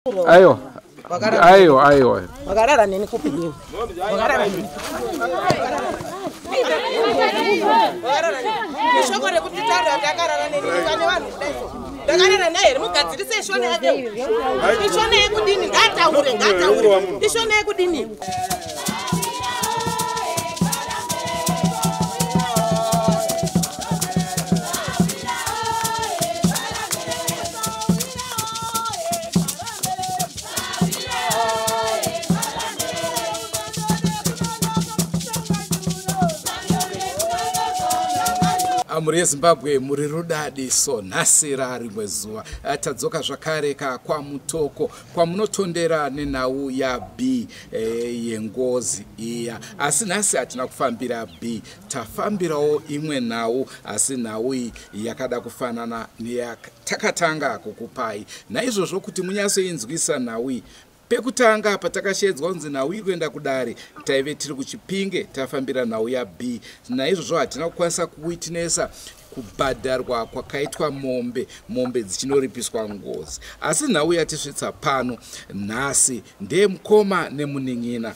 Aiwa. Aiwa, aiwa. Wakarara neni kupi iwe? Wakarara neni. Wakarara neni. Ishoko rekuti taura kuti akarara neni pane vanhu kudai so. Ndakarara naye here mugadzirise ishona yake. Ishona yekudini ngataure ngataure. Ishona yekudini. Mhuri yeZimbabwe, muri rudadi so nhasi rarimwe zuva tadzoka zvakare kwaMutoko kwamunotondera nenhau yaB yengozi iya. Asi nhasi hatina kufambira B, tafambirawo imwe nhau, asi nhau iyi yakada kufanana neyatakatanga kukupai. Naizvozvo kuti munyatsoinzwisa nhau iyi, pekutanga patakashedzwa kunzi nhau iri kuenda kudare, taive tiri kuChipinge tafambira nhau yaB. Naizvozvo hatina kukwanisa kuwitinesa kubhadharwa kwakaitwa mombe, mombe dzichinoripiswa ngozi. Asi nhau yatisvitsa pano nhasi ndeyemukoma nemunin'ina.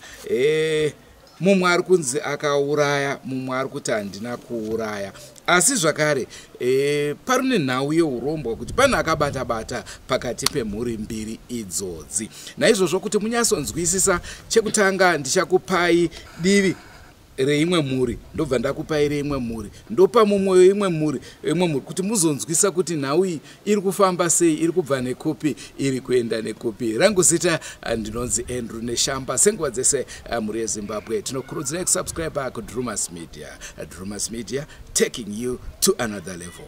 Mumwe ari kunzi akauraya, mumwe ari kuti handina kuuraya. Asi zvakare parine nhau yeurombwa kuti pane akabata-bata pakati pemhuri mbiri idzodzi. Naizvozvo kuti munyatsonzwisisa, chekutanga ndichakupai divi reimwe mhuri, ndobva ndakupai reimwe mhuri, ndopa mumwe weimwe mhuri, imwe mhuri, kuti muzonzwisa kuti nhau iyi iri kufamba sei, iri kubva nekupi, iri kuenda nekupi. Rangu zita ndinonzi Andrew Neshamba. Senguva dzese, mhuri yeZimbabwe, tinokurudzirai kusubscribe kuDrumas Media. Drumas Media, taking you to another level.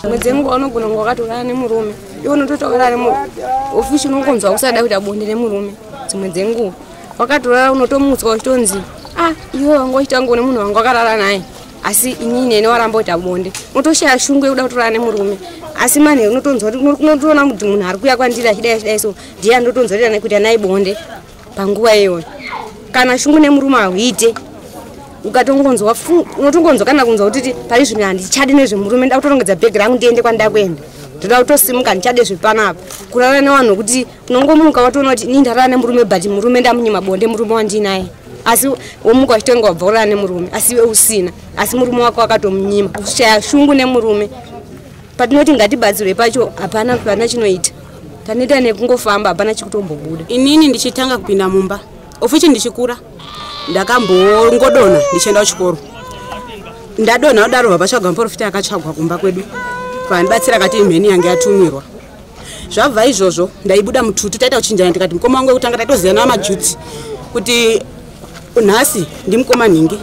Mwedzi wangu unogona kunge wakatorara nemurume, iwe unototaurara neofishi, unongonzwa usada kuita bonde nemurume. Dzimwe dzenguva wakatorara unotomutswa uchitonzi, ah, iwe wanga uchitango nemunhu wanga wakarara naye, asi inini nene waramba kuita bonde. Unotoshaya shungu yekuda kutorara nemurume, asi manheru unotonzwa kuti unotoona kuti munhu ari kuuya kwandiri achidai achidai, so ndiye andotonzwa kuti kuita naye bonde panguva iyoyo. Kana shungu nemurume hauite, ukatongonzwa unotongonzwa kana kunzwa kuti pari zvino handichadi nezvemurume, nda kutorongedza bhegi rangu ndiende kwandida kuenda, ndoda kutosimuka, ndichade zvepanapa. Kurara nevanhu kuti unongomuka watoona kuti ini ndarara nemurume, but murume ndamunyima bonde, murume wandinaye, asi womuka uchitenga wabva kurara nemurume, asi iwe usina, asi murume wako wakatomunyima. Kushaya shungu nemurume, patinoti ngatibatsirwe pacho hapana, hapana chinoita. Tanoita nekungofamba, hapana chikutombobuda. Inini ndichitanga kupinda mumba ofuchi ndichikura, ndakambongodonha ndichienda kuchikoro. Ndadonha kudaro, bva patsvagwa muprofita akatsvagwa kumba kwedu, vandibatsira, akati imheni yange yatumirwa. Zvabva izvozvo ndaibuda mututu, taita kuchinjana, ndikati mukoma wangu wekutanga taitoziyana vamajutsi kuti nhasi ndimukoma nhingi,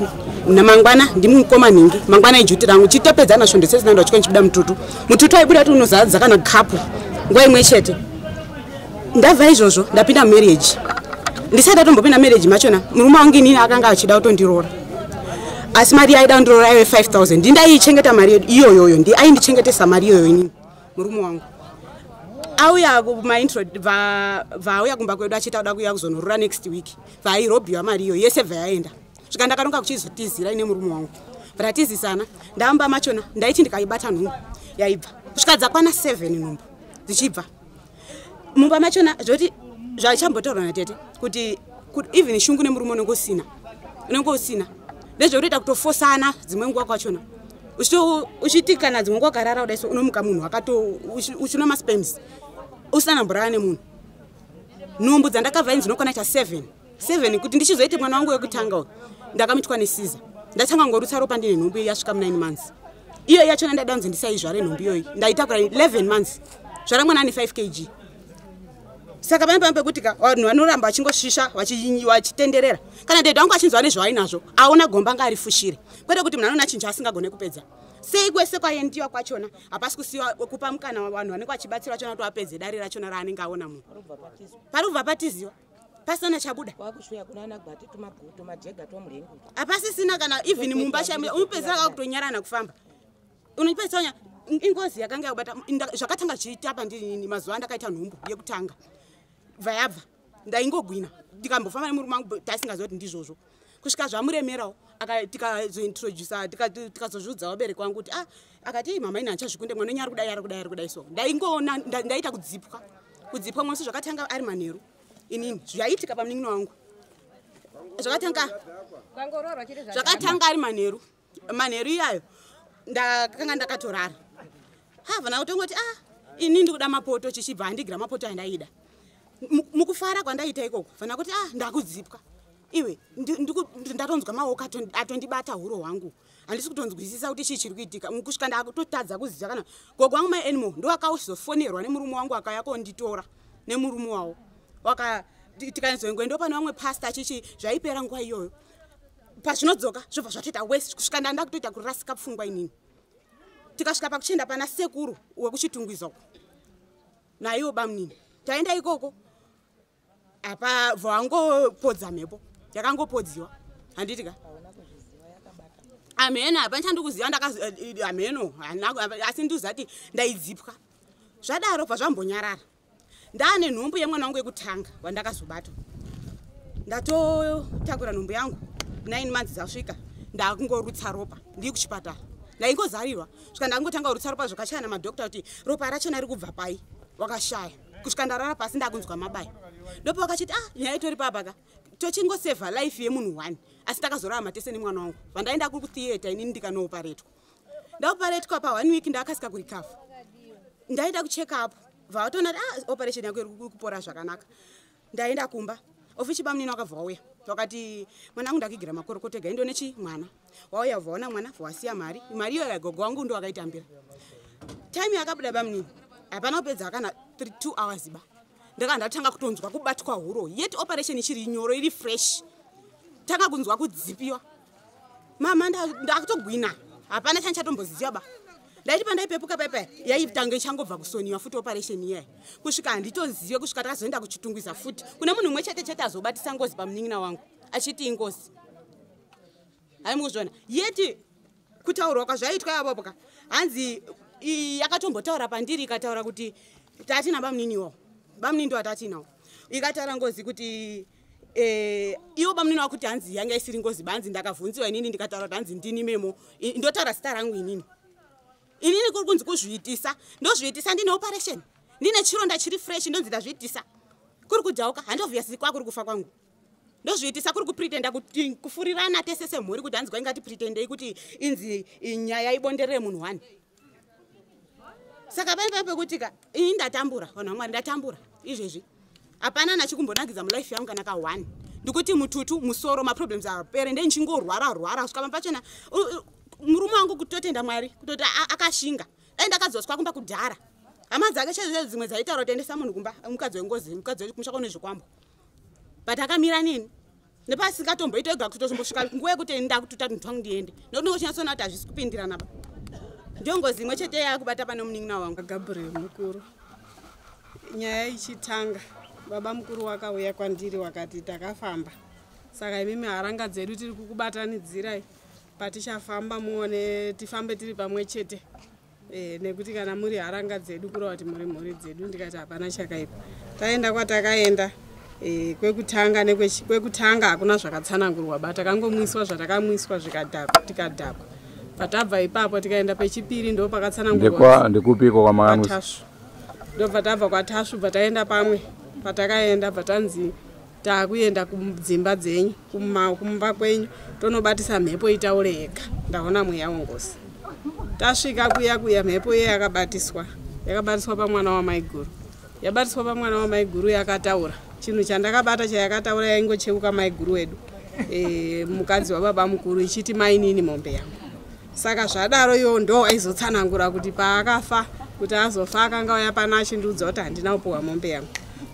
namangwana ndimukoma nhingi, mangwana ijuti rangu. Chitopedzana svondo sesinaenda kuchikoro ndichibuda mututu. Mututu aibuda kuti unozadza kana kapu nguva imwe chete. Ndabva izvozvo ndapinda mumarriage. Ndisati ndatombopinda marriage machona, murume wangu inini akanga achida kutondiroora, asi mari yaida kundiroora yaive 5000. Ndindaiichengeta mari yedu iyoyoyo, ndi aindichengetesa mari iyoyo inini. Murume wangu auya kumaintro, bva auya kumba kwedu achiita kuda kuuya kuzonorora next week, bva airobhiwa mari iyoyo yese, bva yaenda. Svika ndakaronga kuchizotizira ine murume wangu, bva ndamba machona ndaiti ndikaibata nhumbu yaibva kusvika dzakwana 7 nhumbu dzichibva mumba machona. Zvoti zvachambotaurwa natete kuti even shungu nemurume unenge usina, unenge usina, ndezvekutoita kutofosana. Dzimwe nguva kwachona uchiti kana dzimwe nguva wakarara kudai so, unomuka munhu akato uchinwa masperms usina namborara nemunhu. Nhumbu dzandakabva ini dzinokwana ita 7 7. Kuti ndichizoite mwana wangu wekutanga uyu, ndakamitwa nesiza, ndatanga ngorutsa ropa ndine nhumbu yasvika mu9 months. Iyo yachona ndada kunzi ndisaizvare nhumbu iyoyi, ndaitakura 11 months, zvara mwana ane 5 kg. Saka pane pamwe pekuti ka vanhu vanoramba vachingoshisha vachitenderera. Kana dede wangu achinzwa nezvaainazvo, aona gomba ngaarifushire, kwete kuti munhu anoona chinhu chaasingagone kupedza. Sei kwese kwaendiwa kwachona hapasi kusiwa kupa mukana vanhu vanenge vachibatsira vachona kuti vapedze dare rachona raanenge aona munhu. Pari kubva patiziwa pasina chabuda, hapasisina kana even mumba chaimo. Unopedzisira kakutonyarana kufamba, unopedzisira ingozi yakanga yakubata. Zvakatanga zvichiita pandini mazuva andakaita nhumbu yekutanga, bva yabva ndaingogwina, ndikambofamba nemurume wangu tasingaziva kuti ndizvozvo, kusvika zvamuremerawo. Tikazointrodusa, tikazozviudza vabereki vangu kuti, ah, akati, "Mama, ini handichazvikunde, mwana wenyu ari kudai, ari kudai, ari kudai." So ndaingoona ndaita kudzipwa, kudzipwa mwese. Zvakatanga ari manheru inini, zvaiitika pamunin'ina wangu zvakatanga ari manheru. Manheru iyayo ndakanga ndakatorara, havana kutongoti, "Ah, ini ndikuda mapoto." Chichibva handigira mapoto andaida. Mukufara kwandaita ikoko, fana kuti, "Ah, ndakudzipwa iwe." Ndatonzwa maoko atondibata huro hwangu, handisi kutonzwisisa kuti chii chiri kuitika, kusvika ndakutotadza kuziva. Kana gogo wangu mai Animal ndo akazofonerwa nemurume wangu, akauya konditora nemurume wavo, tikanzongoendo pane vamwe pasta chichi. Zvaipera nguva iyoyo, pazvinodzoka zvobva zvatoita wese, kusvika ndanda kutoita kurasika pfungwa inini. Tikasvika pakuchienda pana sekuru wekuChitungwiza uko naiwo bamunini. Taenda ikoko, apa bva mhepo yakangopodziwa, handiti ka? Hameno, hapana chandikuziva, hameno, asi ndikuziva kuti ndaidzipwa. Zvadaro bva zvambonyarara. Ndaane nhumbu yemwana wangu yekutanga wandakazobatwa. Ndatotakura nhumbu yangu, 9 months dzasvika, ndakungorutsa ropa. Ndiri kuchipatara, ndaingozarirwa svika ndangotanga kurutsa ropa. Zvakashaya namadhokta kuti ropa rachona riri kubva pai, wakashaya, kusvika ndarara pasi, ndakunzwa mabayo. Ndopa wakachiti, "Ah, nyaya itori papaka, tochingosevha life yemunhu one." Asi takazorarama tese nemwana wangu. Vandaenda kutheatre inini, ndikanooparetwa. Ndaoparetwa, pa one week ndakasika kurecover. Ndaenda kucheck up, vatoona kuti, "Ah, operation yako iri kupora zvakanaka." Ndaenda kumba, ofichi bamunini wakabva wauya, wakati, "Mwana wangu, ndakigira makorokoto ega, indone chi mwana wauya." Vaona mwana, vawasiya mari. Mari iyoyo gogo wangu ndo wakaitambira. Time yakabuda bamunini, hapana kupedza kana 2 hours ba, ndakanga ndatanga kutonzwa kubatwa huro, yet operation ichiri nyoro, iri fresh. Tanga kunzwa kudzipiwa, mama, ndakutogwina, hapana chandichatomboziva ba. Ndaiti pandaipepuka paipai, yaitanga ichangobva kusoniwa futi operation iyaya, kusvika handitozive, kusvika takazoenda kuChitungwiza futi kune munhu umwe chete chete azobatisa ngozi pamunin'ina wangu, achiti ingozi. Hai, mukuzviona yeti kutaurwa kwazvaitwa ipapo ka, hanzi yakatombotaura pandiri, ikataura kuti tatina bamunini iwawo, bamunini ndo atatinawo. Ikataura ngozi kuti iwo bamunini wakuti hanzi yanga isiri ngozi banzi. Ndakavhunziwa inini, ndikataura kuti hanzi ndini memo, ndotaura zita rangu inini. Inini kuri kunzi kuzviitisa, ndozviitisa ndine operation, ndine chironda chiri fresh, ndonzi ndazviitisa. Kuri kudhauka, handobviyasi kwakuri kufa kwangu, ndozviitisa. Kuri kupretenda kuti kufurirana tese semhuri, kuti hanzi kwaingati pretendei kuti inzi nyaya ibonderere munhu one. Saka pane pekuti ka ini ndatambura, vanhu vamwari, ndatambura izvezvi. Hapana nachikumbonakidza mulife yangu kana ka1, ndikuti mututu musoro, maproblems apere, ndencingorwara rwara kusvika pachona. Murume wangu, kutotenda Mwari kutoti akashinga. Dai ndakadzoswa kumba kudhara, hama dzake chezvo dzimwe dzaitaura kuti endesa munhu kumba, mukadzi wengozi, mukadzi wekumusha kune zvikwambo, but akamira neni nepasingatomboita ega, kutozombosvika nguva yekuti ndakututa tunhu twangu ndiende, nokuti ndingochinyatsoona kuti hazvisi kupindirana ba. Ndiyo ngozi imwe chete yaakubata pane munin'ina wangu. Gabriel Mukuru. Nyaya ichitanga, baba mukuru wakauya kwandiri, wakati takafamba, saka imimi haranga dzedu tiri kukubatanidzirai patichafamba, muone tifambe tiri pamwe chete, nekuti kana muri haranga dzedu kureva kuti muri mhuri dzedu. Ndikati hapana chakaipa. Taenda kwatakaenda, kwekutanga kwekutanga hakuna zvakatsanangurwa ba, takangomwiswa zvatakamwiswa, zvikadhakwa, tikadhakwa. Patabva ipapo tikaenda pechipiri, ndo pakatsanangurwa. Ndekupiko kwamakamwisa? Kwatasvu. Ndobva tabva kwaTasvu, bva taenda pamwe patakaenda, bva tanzi taakuenda kudzimba dzenyu, kumba kwenyu, tonobatisa mhepo itaure yega, ndaona mweya wengozi. Tasvika kuya kuya, mhepo iye yakabatiswa, yakabatiswa pamwana wamaiguru. Yabatiswa pamwana wamaiguru, yakataura chinhu chandakabata chayakataura, yaingocheuka maiguru wedu, mukadzi wababa mukuru, ichiti, "Mainini, mombe yangu." Saka zvadaro iwo ndo aizotsanangura kuti paakafa, kuti azofa akanga uya pana achindiudza kuti handina kupiwa mombe yangu.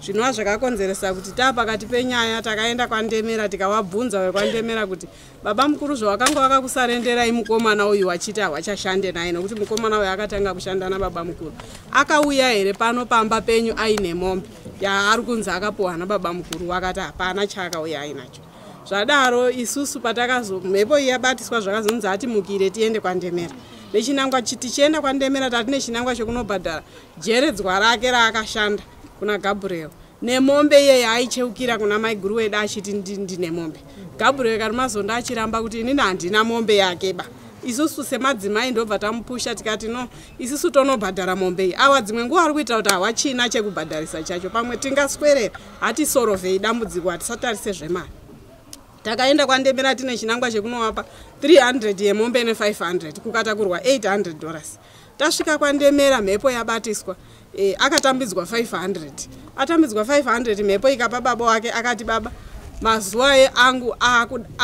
Zvinova zvakakonzeresa kuti taa pakati penyaya takaenda kwaNdemera, tikavabvunza vekwaNdemera kuti baba mukuru zvawakanga wakakusarenderai mukomana uyu wachiti hawachashande naye, nokuti mukomana uyu akatanga kushanda nababa mukuru, akauya here pano pamba penyu aine mombe yaari kunzi akapuhwa nababa mukuru? Wakati hapana chaakauya ainacho. Zvadaro isusu patakazo mhepo iyi yabatiswa, zvakazonzi atimukire tiende kwaNdemera nechinangwa. Tichienda kwaNdemera tatine chinangwa chekunobhadhara jeredzwa rake raakashanda kuna Gabriel nemombe iye yaaicheukira kuna maiguru wedu achiti ndine mombe. Gabriel Karimazondo achiramba kuti inini handina mombe yake ba. Isusu semadzimai ndobva tamupusha tikati no, isusu tonobhadhara mombe iyi. Awa dzimwe nguva ari kuita kuti hawachina chekubhadharisa chacho, pamwe tingaswerera hatisorovhei dambudziko, hatisatarise zvemari. Takaenda kwaNdemera tine chinangwa chekunovapa 300 yemombe ne500, kukatakurwa $800. Tasvika kwaNdemera mhepo yabatiswa, akatambidzwa 500. Atambidzwa 500, mhepo ikapa baba wake, akati baba, mazuva angu,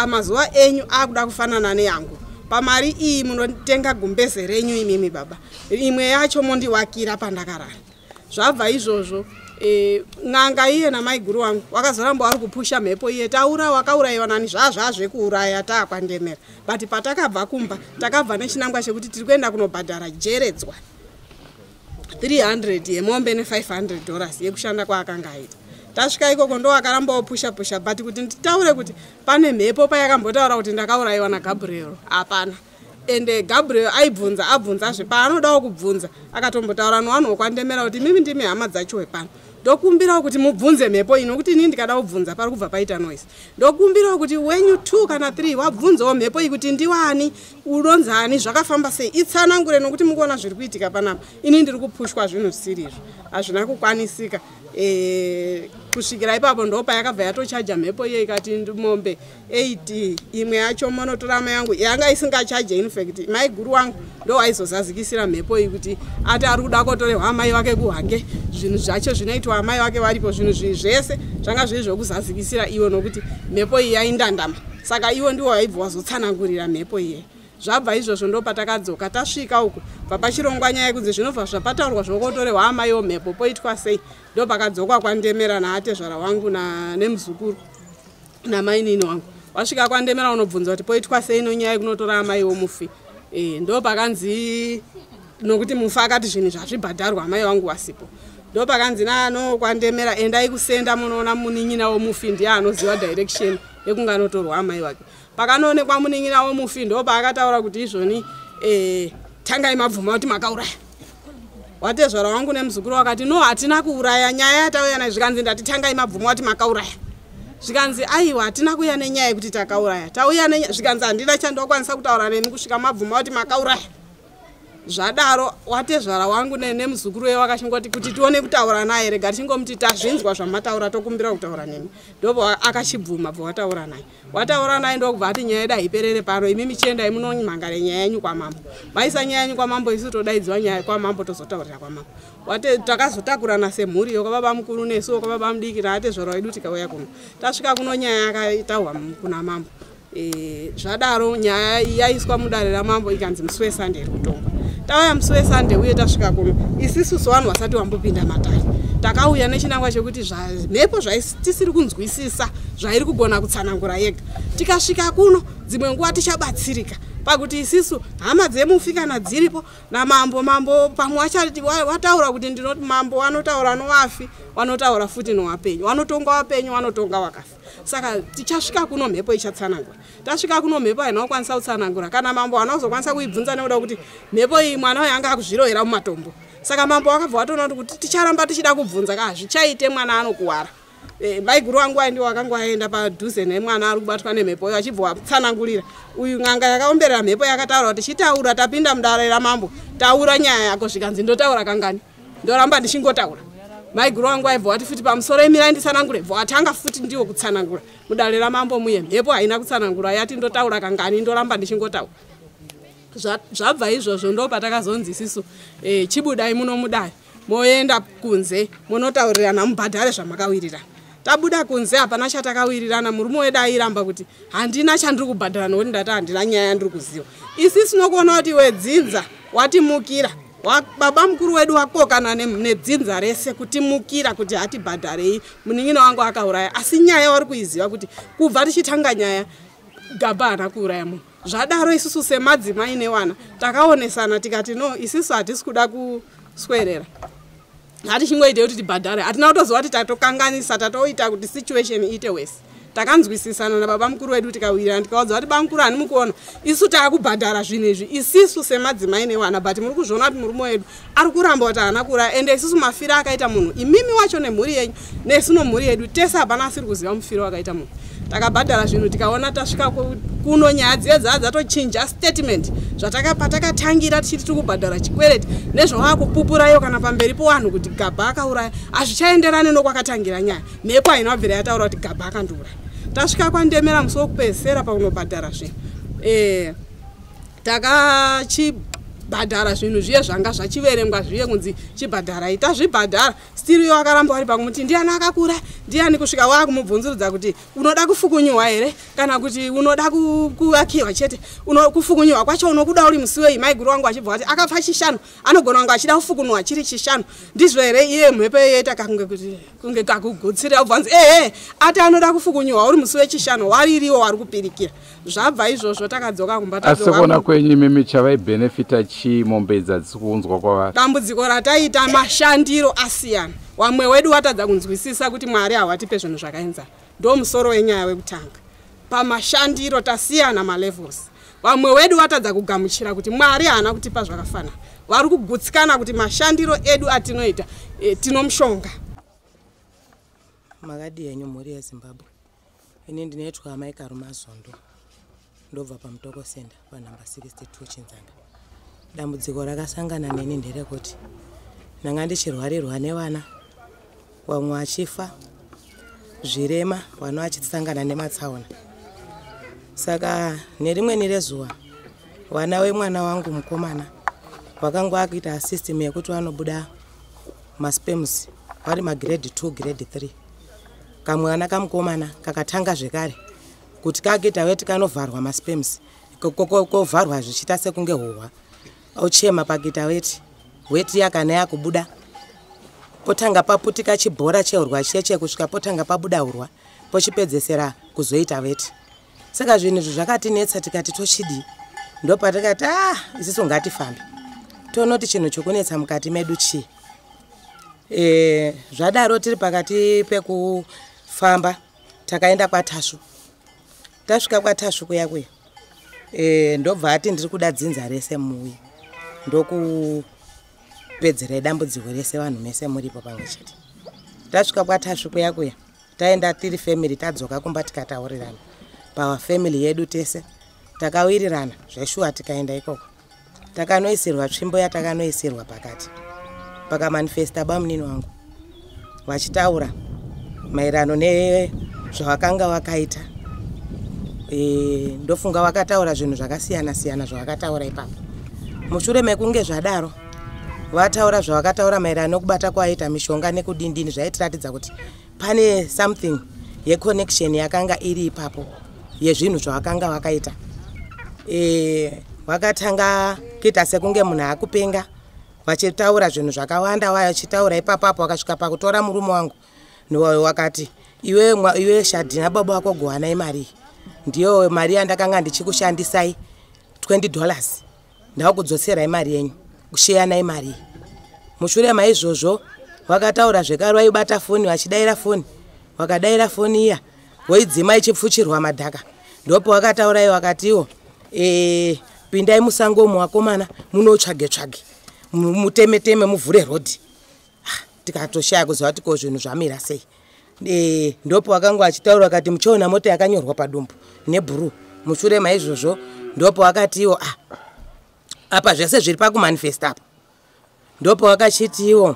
mazuva enyu akuda kufanana neyangu. Pamari iyi munotenga gumbeze renyu imimi baba, imwe yacho mondiwakira pandakarara. Zvabva izvozvo, n'anga iye namaiguru wangu wakazoramba vari kupusha mhepo iye, taura wakaurayiwa nani, zvazvekuuraya taakwandemera. But patakabva kumba takabva nechinangwa chekuti tiri kuenda kunobhadhara jeredzwa 300 yemombe ne$500 yekushanda kwaakanga aita. Tasvika ikoko ndo akaramba opusha pusha, but kuti nditaure kuti pane mhepo payakambotaura kuti ndakaurayiwa naGabriel, hapana. Ende Gabriel aibvunza abvunzazve paanodawo kubvunza, akatombotaura nevanhu vokwandemera kuti mimi ndimi hama dzacho wepano, ndokumbirawo kuti mubvunze mhepo iyi, nokuti inini ndikada kubvunza pari kubva paita noise. Ndokumbirawo kuti wenyu 2 kana 3 wabvunzawo mhepo iyi kuti ndiwani, unonzani, zvakafamba sei, itsanangure, nokuti mukuona zviri kuitika panapa, ini ndiri kupushwa zvinhu zvisiri izvo. Hazvina kukwanisika. Kusvikira ipapo ndo payakabva yatochaja mhepo iye, ikati mombe 8, imwe yacho monotora mai yangu yanga isingachaje. In fact maiguru wangu ndo waizozazikisira mhepo iyi kuti ati ari kuda kotorehwa amai vake kuHwange. Zvinhu zvacho zvinoitwa amai vake varipo, zvinhu zvi zvese zvanga zviri zvokuzazikisira iwo, nokuti mhepo iyi yaindandama, saka iwo ndiwo waibva wazotsanangurira mhepo iye. Zvabva izvozvo ndo patakadzoka tasvika uku, bva pachirongwa nyaya yekunzi zvinobva zvapataurwa zvokotorehwa amaiwo mhepo poitwa sei. Ndo pakadzokwa kwaNdemera naatezvara wangu nemuzukuru namainini wangu. Wasvika kwaNdemera unobvunza kuti poitwa sei nonyaya yekunotora amaiwo mufi. Ndo pakanzi nokuti mufi akati zvinhu zvazvibhadharwa amai vangu wasipo. Ndo pakanzi nano kwaNdemera endai kusenda munoona munin'ina womufi, ndiye anoziva direction yekunganotorwa amai vake. Pakanoonekwa munin'ina womufi ndo paakataura kuti izvoni tangai mabvuma kuti makauraya. Watezvara wangu nemuzukuru wakati no, hatina kuuraya, nyaya yatauya nayo. Zvikanzi ndati tangai mabvuma kuti makauraya. Zvikanzi aiwa, hatina kuuya nenyaya yekuti takauraya, tauya nenya. Zvikanzi handina chandokwanisa kutaura nemi kusvika mabvuma kuti makauraya. Zvadaro watezvara wangu nemuzukuru weye wakachingoti kuti tione kutaura naye, rega tichingomuti tazvinzwa zvamataura, tokumbira kutaura nemi. Ndobva akachibvuma, bva wataura naye. Wataura naye ndokubva ati nyaya yedu haiperere pano, imi michiendai munomhangare nyaya yenyu kwamambo, maisa nyaya yenyu kwamambo, isu todaidziwa nyaya kwamambo, tozotaurira kwamambo. Takazotakurana semhuri yokwababa mukuru nesu wokwababa mudiki naatezvara wedu, tikauya kuno. Tasvika kuno nyaya yakataurwa kuna mambo. Zvadaro nyaya yaiswa mudare ramambo, ikanzi musi weSunday iri kutongwa. Tauya musi weSunday uye tasvika kuno, isisu sevanhu vasati vambopinda matare takauya nechinangwa chekuti mhepo zvatisiri kunzwisisa zvairi kugona kutsanangura yega, tikasvika kuno dzimwe nguva tichabatsirika pakuti isisu hama dzemufi kana dziripo namambo, mambo pamwe wataura kuti ndinoti mambo wanotaura nowafi, wanotaura futi nowapenyu, wanotonga wapenyu, wanotonga wakafa. Saka tichasvika kuno mhepo ichatsanangura. Tasvika kuno mhepo haina kukwanisa kutsanangura, kana mambo haana kuzokwanisa kuibvunza nekuda kuti mhepo iyi mwana uyu anga akuzvirovera mumatombo. Saka mambo wakabva watoona kuti ticharamba tichida kubvunza ka hazvichaite, mwana anokuwara. Maiguru wangu aindi wakanga aenda padhuze nemwana ari kubatwa nemhepo iyo, achibva watsanangurira uyu n'anga yakaomberera mhepo yakataura kuti chitaura, tapinda mudare ramambo, taura nyaya yako. Zvikanzi ndotaura kangani, ndoramba ndichingotaura. Maiguru wangu aibva wati futi pamusoro emirai nditsanangure, bva watanga futi ndiwo kutsanangura mudare ramambo muye. Mhepo haina kutsanangura, yati ndotaura kangani, ndoramba ndichingotaura. Zvabva izvozvo ndo patakazonzi isisu chibudai muno mudare, moenda kunze munotaurirana, mubhadhare zvamakawirirana. Tabuda kunze hapana chatakawirirana. Murume wedu airamba kuti handina chandiri kubhadhara nokuti ndati handina nyaya yandiri kuziva. Isisu nokuona kuti wedzinza watimukira. Baba mukuru wedu wakokana nedzinza rese kutimukira kuti hatibhadharei, munin'ina wangu akauraya. Asi nyaya wari kuiziva kuti kubva tichitanga nyaya Gabha haana kuuraya munhu. Zvadaro isusu semadzimai newana takaonesana tikati no, isusu hatisi kuda kuswerera, hatichingoitei kuti tibhadhare. Hatina kutoziva kuti tatokanganisa, tatoita kuti situation iite wese. Takanzwisisana nababa mukuru wedu tikawirirana, tikaudza kuti baba mukuru, hani mukuona isu taakubhadhara zvinhu izvi isisu semadzimai newana, but muri kuzviona kuti murume wedu ari kuramba kuti haana kuuraya. Ende isusu mafiro akaita munhu, imimi wacho nemhuri yenyu nesu nomhuri yedu tese hapana asiri kuziva mufiro wakaita munhu. Takabhadhara zvinhu, tikaona tasvika kuno nyaya dziye dzaa dzatochinja statement zvatakatangira tichiti tiri kubhadhara chikwereti nezvawakupupurayo kana pamberi powanhu kuti Gabha akauraya hazvichaenderani nokwakatangira nyaya. Mhepo haina kubvira yataura kuti Gabha akandiuraya. Tasvika kwaNdemera musi wokupedzisira pakunobhadhara zvinhu, takachibhadhara zvinhu zviye zvanga zvachiverengwa zviye kunzi chibhadharai, tazvibhadhara. Still iwo akaramba wari pakumuti ndiani akakura, ndiani, kusvika waakumubvunzurudza kuti unoda kufukunyuwa here kana kuti unoda kuvakiwa chete, kufukunyuwa kwacho unokuda uri musi wei? Maiguru wangu achibva kuti akafa Chishanu, anogona kunge achida kufukunwa chiri Chishanu, ndizvo here? Iye mhepo iyoita kakunge kuti kunge kakugutsira, ubva nzi ehe, ati anoda kufukunyuwa uri musi weChishanu, waririwo wari kupirikira. Zvabva izvozvo takadzoka kumba. Asi kuona kwenyu imimi, chavaibhenefita chii mombe idzi hadzisi kuunzwa kwavari? Dambudziko rataita, mashandiro asiyana. Wamwe wedu watadza kunzwisisa kuti Mwari hawatipe zvinhu zvakaenzana. Ndo musoro wenyaya wekutanga. Pamashandiro tasiyana malevels. Vamwe wedu watadza kugamuchira kuti Mwari haana kutipa zvakafanana. Vari kugutsikana kuti mashandiro edu atinoita, tinomushonga. Makadi henyu mhuri yeZimbabwe? Ini ndinoitwa Amai Karumazondo, ndobva paMutoko Center panhamba 62 Chinzanga. Dambudziko rakasangana neni nderekuti ndanga ndichirwarirwa nevana, vamwe vachifa zvirema, vana vachisangana nematsaona. Saka nerimweni rezuva vana wemwana wangu mukomana vakanga vakuita system yekuti vanobuda masperms vari magrade 2, grade 3. Kamwana kamukomana kakatanga zvekare kuti kakuita weti, kanovharwa masperms, kovharwa zvichiita sekunge hohwa, ochema pakuita weti. Weti yakana yakubuda, potanga paputika chibhora cheurwa cheche kusvika potanga pabuda urwa, pochipedzesera kuzoita weti. Saka zvinhu izvi zvakatinetsa, tikati tochidii? Ndopatikati a ah, isisu ngatifambe tonoti chinhu chokunetsa mukati medu chii. Zvadaro tiri pakati pekufamba takaenda kwaTasvu. Tasvika kwaTasvu kuya kuya, ndobva ati ndiri kuda dzinza rese muuye, ndokupedzerai dambudziko rese vanhu mese muripo pamwe chete. Tasvika kwaTasvu kuya kuya, taenda tiri family, tadzoka kumba tikataurirana pafamily yedu tese, takawirirana zveshuwa. Tikaenda ikoko, takanoisirwa tsvimbo. Yatakanoisirwa pakati pakamanifesta bamunini wangu vachitaura maererano nezvavakanga vakaita. Ndofunga vakataura zvinhu zvakasiyana siyana zvavakataura ipapo. Mushure mekunge zvadaro vataura zvavakataura maererano nekubata kwaita mishonga nekudindini, zvaitiratidza kuti pane something yeconnection yakanga iri ipapo yezvinhu zvavakanga vakaita. Vakatanga kuita sekunge munhu akupenga, vachitaura zvinhu zvakawanda. Vachitaura ipapapo vakasvika pakutora murume wangu, wakati iwe, iwe Shadhina, baba wako gowanai mari, ndiyo mari yandakanga ndichikushandisai, $20, ndakudzoserai mari yenyu, kusheyanai mari. Mushure maizvozvo vakataura zvekare, vaibata foni vachidayira foni, vakadayira foni iya voidzima ichipfuchirwa madhaka. Ndopo vakataurai vakatiwo pindai musango umu vakomana, munotsvage tsvage, mutemeteme, muvhure rodhi. Ah, tikatoshaya kuziva kuti ko zvinhu zvamira sei. Ndopo vakanga vachitaura vakati muchiona mota yakanyorwa padumbu nebhuruu. Mushure maizvozvo ndopo vakatiwo ah, apa zvese zviri pakumanifesta apa. Ndopo vakachitiwo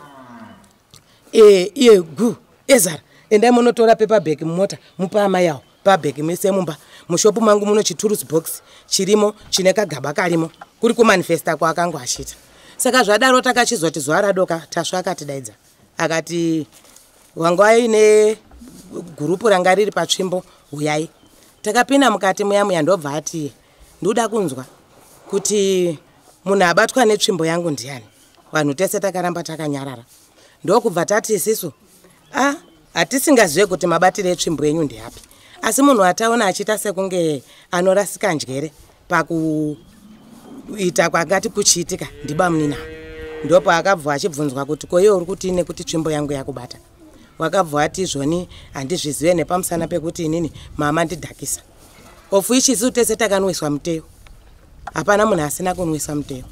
iye gu Ezara, endai munotora paper bag mumota, mupa amai avo pabhegi, muise mumba. Mushopu mangu muno chitools box chirimo chine kagaba karimo. Kuri kumanifesta kwaakanga achiita. Saka zvadaro takachizoti zuva radoka Tasva akatidaidza akati wanga aine gurupu ranga riri patsvimbo, huyai. Takapinda mukati muya muya, ndobva ati ndoda kunzwa kuti munhu abatwa netsvimbo yangu ndiani. Vanhu tese takaramba takanyarara. Ndokubva tati isisu hatisingazive kuti mabatiro etsvimbo yenyu ndeapi, asi munhu ataona achiita sekunge anorasika njere pakuita kwangati kuchiitika ndibamunina. Ndipo akabva achibvunzwa kuti ko iwe uri kuti nekuti tsvimbo yangu yakubata. Wakabva ati izvoni handizvizive nepamusana pekuti inini mama ndidhakisa. Ofu ichi isu tese takanwiswa muteyo, hapana munhu asina kunwisa muteyo.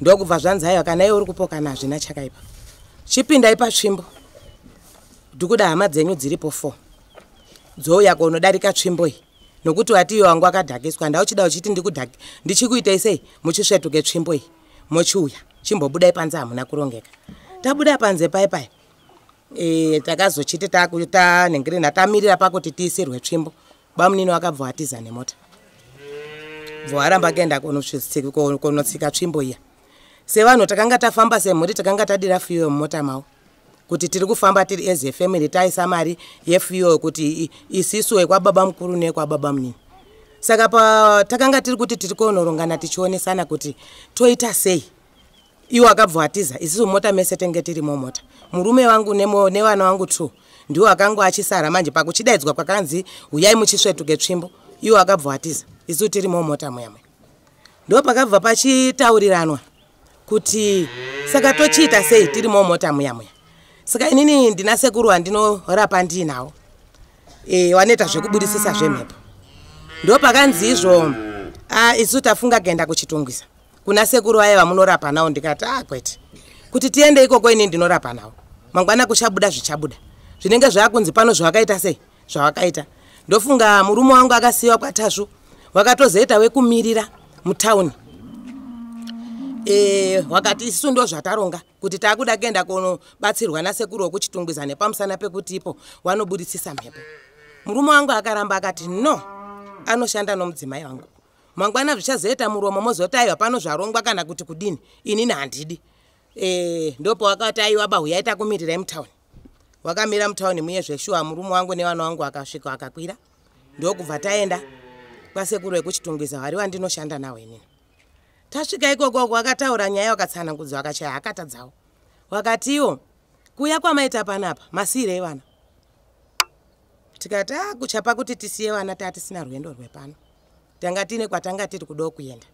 Ndokubva zvanzi aiwa kana iwe uri kupokana hazvina chakaipa, chipindai patsvimbo, ndikuda hama dzenyu dziripo 4 dzouya kunodarika tsvimbo iyi, nokuti wati iwe wangu akadhakiswa, ndauchida uchiti ndichikuitei sei muchisvetuke tsvimbo iyi mochiuya, chimbobudai panze hamuna kurongeka. Tabuda panze pai pai takazochiti tanhingirina tamirira pakuti tiisirwe tsvimbo, bamunini wakabva atiza nemota, bva waramba kuenda kunotsika tsvimbo iya. Sevanhu takanga tafamba semhuri, takanga tadira fuel mumota mavo kuti tiri kufamba tiri as a family, taisa mari yefuel kuti isisu kwababa mukuru nekwababa munini. Saka takanga tiri kuti tiri kuonorongana tichionesana kuti toita sei. Iwo akabva atiza, isisu mota mese tenge tirimo mota, murume wangu nevana vangu 2 ndiwo akanga achisara. Manje pakuchidaidzwa kwakanzi uyai muchisvetuke tsvimbo, iwo akabva atiza, isu tirimo mota muya muya. Ndo pakabva pachitauriranwa kuti saka tochiita sei tirimo mota muya muya. Saka inini ndina sekuru wandinorapa ndinawo wanoita zvekubudisisa zvemhepo. Ndo pakanzi izvo isu tafunga kuenda kuChitungwiza kuna sekuru vaya vamunorapa nawo. Ndikati kwete, kuti tiende ikoko ini ndinorapa nawo, mangwana kuchabuda zvichabuda zvinenge zvakunzi pano zvawakaita sei zvawakaita. Ndofunga murume wangu akasiyiwa kwaTasvu, wakatozoita wekumirira mutauni. Wakati isisu ndo zvataronga kuti takuda kuenda kunobatsirwa nasekuru wekuChitungwiza nepamusana pekuti ipo wanobudisisa mhepo. Murume wangu akaramba akati no, anoshanda nomudzimai wangu, mangwana zvichazoita muromo mozoti aiwa pano zvarongwa kana kuti kudini, inini handidi. Ndopo wakati aiwa ba huyai takumirirai mutauni. Wakamira mutauni muye zveshuwa, murume wangu nevana vangu akasvika akakwira, ndokubva taenda kwasekuru wekuChitungwiza vari wandinoshanda nawo inini. Tasvika ikoko wakataura nyaya, wakatsanangudza, wakachaya hakata dzavo, wakatiwo kuuya kwamaita panapa masiyirei vana. Tikati kuchapa kuti tisiye vana, tatisina rwendo rwepano, tanga tine kwatanga tiri kudawo kuenda.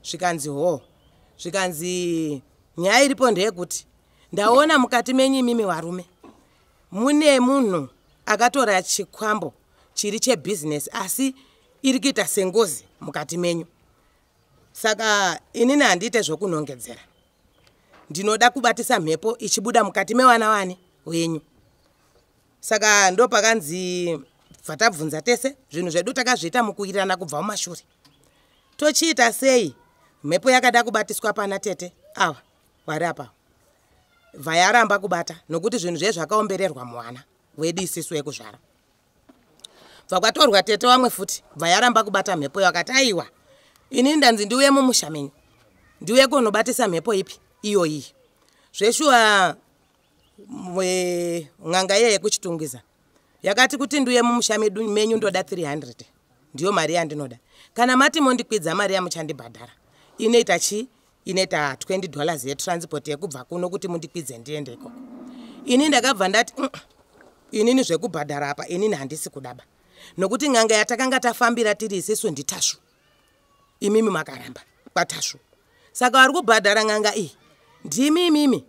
Zvikanzi ho, zvikanzi nyaya iripo ndeyekuti ndaona mukati menyu imimi varume mune munhu akatora chikwambo chiri chebhizinesi, asi iri kuita sengozi mukati menyu. Saka inini handiite zvokunongedzera, ndinoda kubatisa mhepo ichibuda mukati mevana vani wenyu. Saka ndo pakanzi bva tabvunza tese zvinhu zvedu takazviita mukuwirirana kubva mumashure, tochiita sei mhepo yakada kubatiswa pana tete ava vari apa, bva yaramba kubata nokuti zvinhu zve zvakaombererwa muwana wedu isisu wekuzvara. Bva kwatorwa tete vamwe futi, bva yaramba kubata mhepo. Yakati aiwa, inini ndanzi ndiuye mumusha menyu, ndiuye kunobatisa mhepo ipi iyoyi. Zveshuwa n'anga iye yekuChitungwiza yakati kuti ndiuye mumusha menyu ndoda 300, ndiyo mari yandinoda. Kana mati mondikwidza mari yamuchandibhadhara inoita chii? Inoita $20 yetransport yekubva kuno kuti mundikwidze ndiende ikoko. Ini ndakabva ndati inini zvekubhadhara apa inini handisi kudaba, nokuti n'anga yatakanga tafambira tiri isisu ndiTasvu, imimi makaramba kwaTasvu, saka vari kubhadhara n'anga iyi ndimi imimi,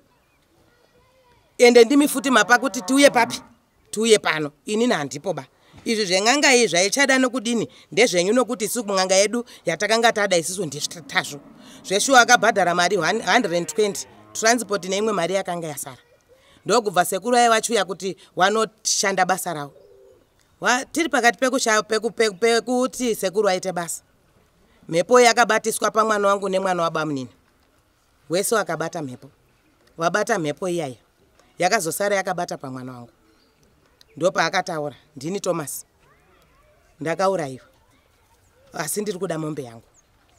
ende ndimi futi mapa kuti tiuye papi, tiuye pano, inini handipo ba. Izvi zven'anga iyi zvaichada nokudini ndezvenyu, nokuti isu n'anga yedu yatakanga tada isisu ndiTasvu. Zveshuwa akabhadhara mari 120 transport neimwe mari yakanga yasara. Ndokubva sekuru ai vachiuya kuti wanoshanda basa ravo. Tiri pakati pekuti sekuru aite basa, mhepo yakabatiswa pamwana wangu nemwana wabamunini wese wakabata mhepo. Wabata mhepo iyaya yakazosara yakabata pamwana wangu. Ndopaakataura, ndini Thomas, ndakaurayiwa, asi ndiri kuda mombe yangu.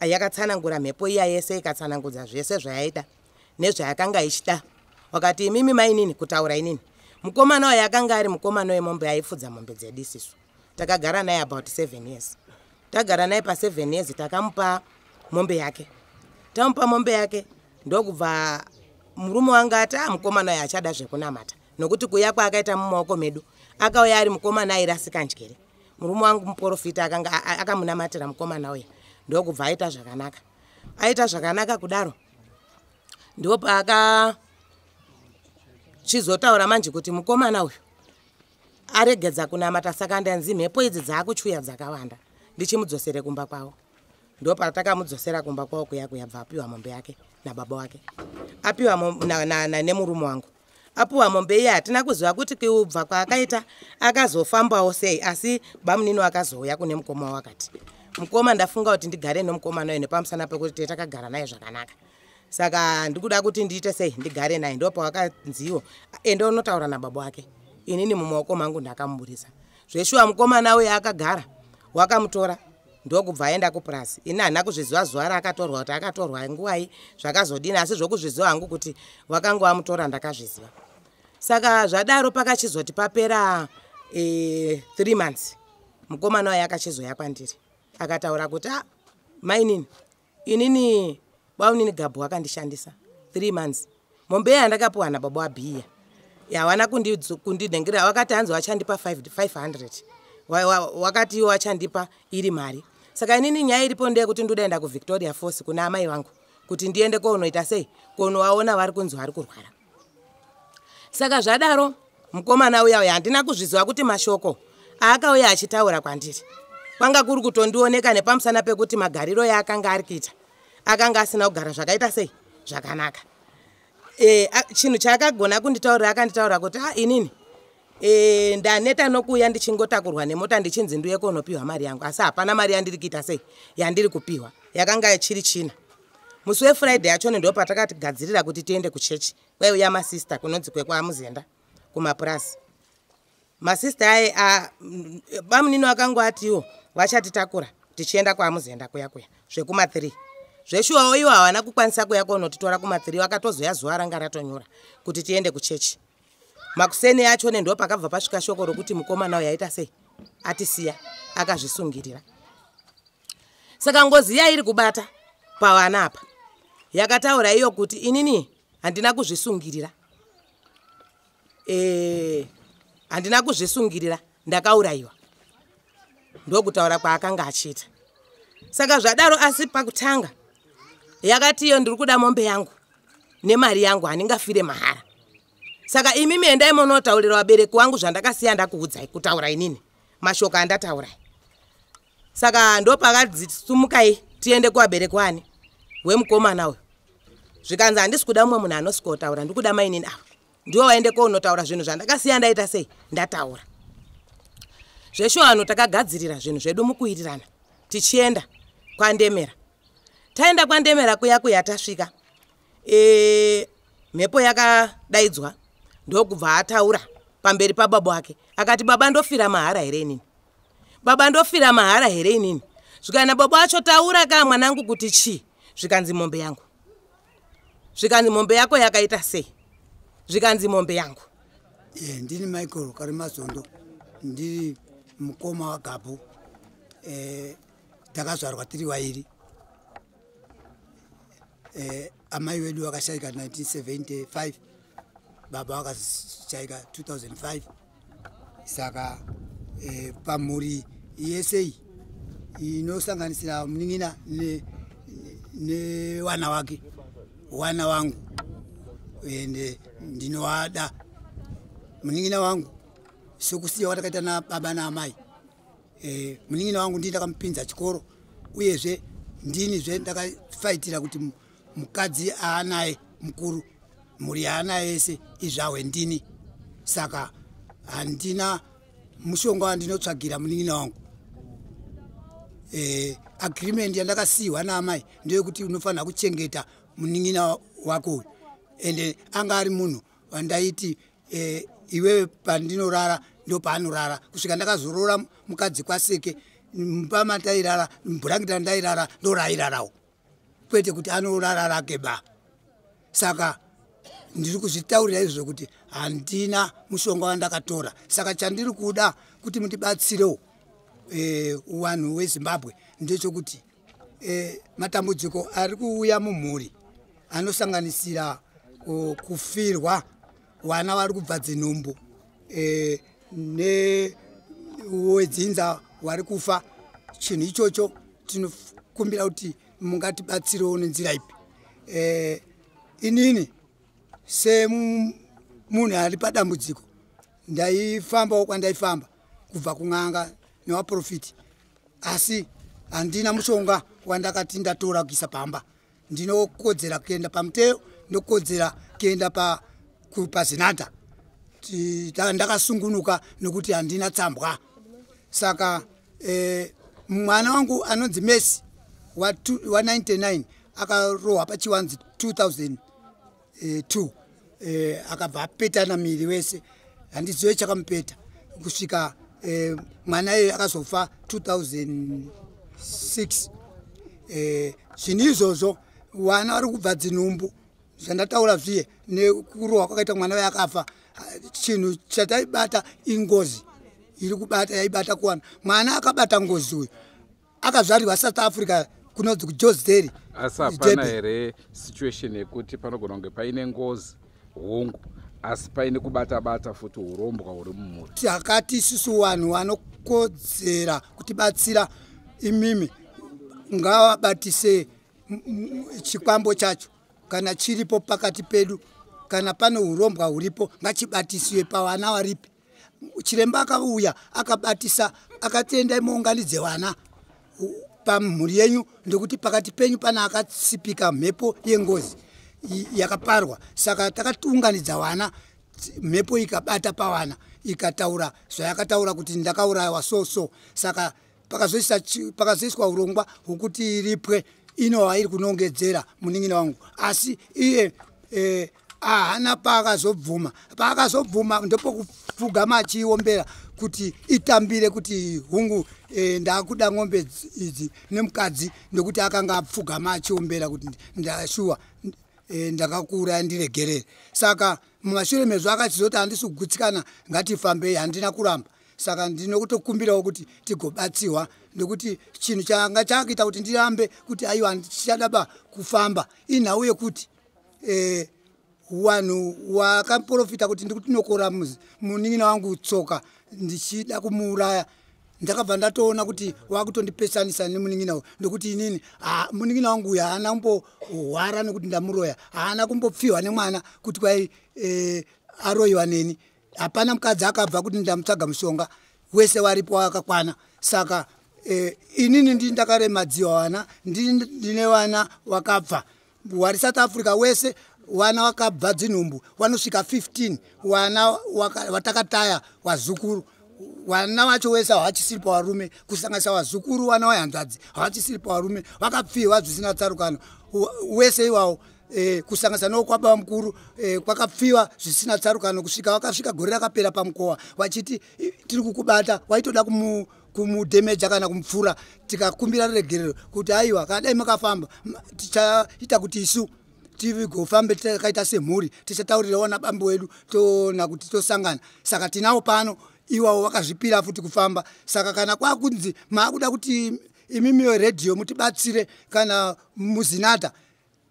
Yakatsanangura mhepo iya yese, ikatsanangudza zvese zvayaida nezvayakanga ichida. Wakati imimi mainini kutaura inini mukomana wayo akanga ari mukomana wemombe, aifudza mombe dzedu isisu. Takagara naye about 7 years, tagara naye pa7 years, takamupa mombe yake, tamupa mombe yake. Ndokubva murume wangu ati a mukomana uyu achada zvekunamata, nokuti kuuya kwaakaita mumaoko medu akauya ari mukomana airasika njere. Murume wangu muprofita akanga akamunamatira mukomana uya, ndokubva aita zvakanaka. Aita zvakanaka kudaro, ndopaaka chizotaura manje kuti mukomana uyu aregedza kunamata, saka ndanzi mhepo idzi dzaakuchuya dzakawanda, ndichimudzosere kumba kwavo. Ndopatakamudzosera kumba kwavo kuya kuya, bva apiwa mombe yake nababa wake, apiwa nemurume wangu. Apiwa mombe iye, hatina kuziva kuti kubva kwaakaita akazofambawo sei, asi bamunini akazouya kune mukoma wakati, mukoma, ndafunga kuti ndigare nemukomana uyu nepamusana pekuti tee takagara naye zvakanaka, saka ndikuda kuti ndiite sei, ndigare naye. Ndopawakanziwo ende unotaura nababa wake, inini mumaoko mangu ndakamuburisa. Zveshuwa mukomana uyu akagara, wakamutora ndokubva aenda kupurasi. Ini handina kuzviziva zuva raakatorwa, kuti akatorwa nguwai, zvakazodini, asi zvokuzviziva hangu kuti wakanga wamutora ndakazviziva. Saka zvadaro pakachizoti papera 3 months, mukomana uyu akachizoya kwandiri akataura kuti, a mainini, inini baunini Gabhu akandishandisa 3 months. Mombe iya yandakapiwa nababa wabhiya hawana kundinhengerera, wakati hanzi wachandipa 500, wakati iwo wachandipa iri mari. Saka inini nyaya iripo ndeyekuti ndodaenda kuVictoria Falls kuna amai vangu, kuti ndiende konoita sei, konovaona, vari kunzi vari kurwara. Saka zvadaro mukomana uya uya handina kuzviziva kuti mashoko aakauya achitaura kwandiri kwanga kuri kutondioneka, nepamusana pekuti magariro yaakanga ari kuita akanga asina kugara zvakaita sei, zvakanaka. Chinhu chaakagona kunditaurira, akanditaura kuti, a inini ndaneta nokuuya ndichingotakurwa nemota, ndichinzi ndiuye konopiwa mari yangu, asi hapana mari yandiri kuita sei, yandiri kupiwa. Yakanga chiri china musi weFriday yachoni, ndo patakatigadzirira kuti tiende kuchechi. Kwaiuya masista kunonzi kwekwaMuzenda kumapurasi. Masista aye, bamunini wakanga atiwo vachatitakura tichienda kwaMuzenda kuya kuya zvekuma3. Zveshuwawo iwo havana kukwanisa kuya konotitora kuma3, vakatozoya zuva ranga ratonyura kuti tiende kuchechi. Makuseni achone ndo pakabva pasvika shoko rokuti mukomana uyu aita sei, atisiya, akazvisungirira. Saka ngozi iya iri kubata pavana apa yakataura iyo kuti inini handina kuzvisungirira, handina kuzvisungirira, ndakaurayiwa. Ndokutaura kwaakanga achiita. Saka zvadaro, asi pakutanga yakati iyo ndiri kuda mombe yangu nemari yangu, handingafire mahara. Saka imimi endai munotaurira vabereki wangu zvandakasiya ndakuudzai, kutaura inini mashoko andataurai. Saka ndopakadzisumukai tiende kuvabereki wani wemukomana uyu. Zvikanzi handisi kuda mumwe munhu anosikotaura, ndikuda mainini ava, ndiwo waende konotaura zvinhu zvandakasiya ndaita sei, ndataura. Zveshuwa vanhu takagadzirira zvinhu zvedu mukuwirirana, tichienda kwaNdemera. Taenda kwaNdemera kuya kuya, tasvika, mhepo yakadaidzwa, ndokubva ataura pamberi pababa wake akati, baba, ndofira mahara here inini? Baba, ndofira mahara here inini? Zvikana baba wacho, taura ka mwanangu, kuti chii? Zvikanzi mombe yangu. Zvikanzi mombe yako yakaita sei? Zvikanzi mombe yangu. Ndini Michael Karimazondo, ndiri mukoma waGabhu. Takazvarwa tiri vairi. Amai vedu vakashaika 1975, baba vakashaika 2005. Saka pamhuri yese inosanganisira munin'ina nevana wake, wana wangu, ende ndinovada munin'ina wangu sokusiya kwatakaita nababa naamai. Munin'ina wangu ndini ndakamupinza chikoro, uyezve ndinizve ndakafaitira kuti mukadzi aanaye mukuru, mhuri yaanaye yese izvahwe ndini. Saka handina mushonga wandinotsvagira munin'ina wangu. Agreement yandakasiyiwa naamai ndeyekuti unofanira kuchengeta munin'ina wako uyu, ende anga ari munhu wandaiti iwewe pandinorara ndo paanorara, kusvika ndakazorora mukadzi kwaSeke. Pamatairara, bhurangeti randairara ndo raairarawo, kwete kuti anorara rake ba. Saka ndiri kuzvitaurira izvozvo kuti handina mushonga wandakatora. Saka chandiri kuda kuti mundibatsirewo, vanhu weZimbabwe, ndechekuti matambudziko ari kuuya mumhuri. Anosanganisira kufirwa, vana vari kubva dzinhumbu, newedzinza wari kufa. Chinhu ichocho tinokumbira kuti mungatibatsirewo nenzira ipi? Inini semunhu ari padambudziko, ndaifambawo kwandaifamba kubva kun'anga nevaprofiti, asi handina mushonga wandakati ndatora kuisa pamba. Ndinokodzera kuenda pamuteyo, ndinokodzera kuenda pazinata. Ndakasungunuka nekuti handina tsambwa. Saka mwana wangu anonzi Messi wa99 akarohwa pachiwanzi 2002, akabva apetana miri wese, handizive chakamupeta kusvika mwana iye akazofa 2006. Zvinhu izvozvo, vana vari kubva dzinhumbu, zvandataura zviye, nekurohwa kwakaita mwana waye akafa, chinhu chataibata ingozi iri kubata, yaibata kuwana mwana akabata ngozi. Uyu akazvarirwa South Africa, kunonzi kuJosderi. Asi hapana here situation yekuti panogona kunge paine ngozi, hongu, asi paine kubata-bata futi urombwa huri mumhuri? Takati isusu vanhu vanokodzera kutibatsira imimi, ngavabatise chikwambo chacho kana chiripo pakati pedu. Kana pane urombwa huripo, ngachibatisiwe pavana varipi. Chiremba akauya akabatisa, akati, "Endai muunganidze vana pamhuri yenyu, ndokuti pakati penyu pana akatsipika mhepo yengozi yakaparwa." Saka takatiunganidza vana, mhepo ikabata pavana, ikataura zvayakataura kuti ndakaurayiwa so so. Saka pakazoiswa urongwa hwokuti iripwe. Inova iri kunongedzera munin'ina wangu, asi iye ahana paakazobvuma. Paakazobvuma ndopokupfugama achiombera kuti itambire, kuti hungu, ndakuda ng'ombe idzi nemukadzi, ndokuti akanga apfugama achiombera kuti ndashuwa, ndakakuuraya, ndiregerere. Saka mumashure mezvo akachizoti, "Handisi kugutsikana, ngatifambei." Handina kuramba. Saka ndinokutokumbirawo kuti tigobatsiwa, nekuti chinhu changa chakuita kuti ndirambe kuti aiwa, handichadaba kufamba, inhau yekuti vanhu wakaprofita kuti ndikutinokora munin'ina wangu tsoka ndichida kumuuraya. Ndakabva ndatoona kuti wakutondipesanisa nemunin'ina uyu, ndokuti inini munin'ina wangu uyu haana kumbohwara nekuti ndamuroya, haana kumbopfiwa nemwana kuti kwai aroyiwa neni. Hapana mukadzi akabva kuti ndamutsvaga mushonga, wese waripo wakakwana. Saka inini ndi ndakaremadziwa vana, ndine vana wakabva wari South Africa wese, vana wakabva dzinhumbu vanosvika 15, vana watakataya, wazukuru. Vana vacho wese havachisiri pavarume, kusanganisa vazukuru, vana vahanzvadzi havachisiri pavarume, vakapfiwa zvisina tsarukano wese iwawo, kusanganisa nokwababa mukuru, kwakapfiwa zvisina tsarukano kusvika vakasvika gore rakapera pamukowa vachiti, "Tiri kukubata." Waitoda kumudhemeja kana kumupfura. Tikakumbira regerero kuti aiwa, kana dai makafamba, tichaita kuti isu tigofambe takaita semhuri, tichataurirawo nabambo wedu, toona kuti tosangana. Saka tinawo pano iwawo wakazvipira futi kufamba. Saka kana kwakunzi maakuda kuti imimiwo redhiyo mutibatsire kana muzinata,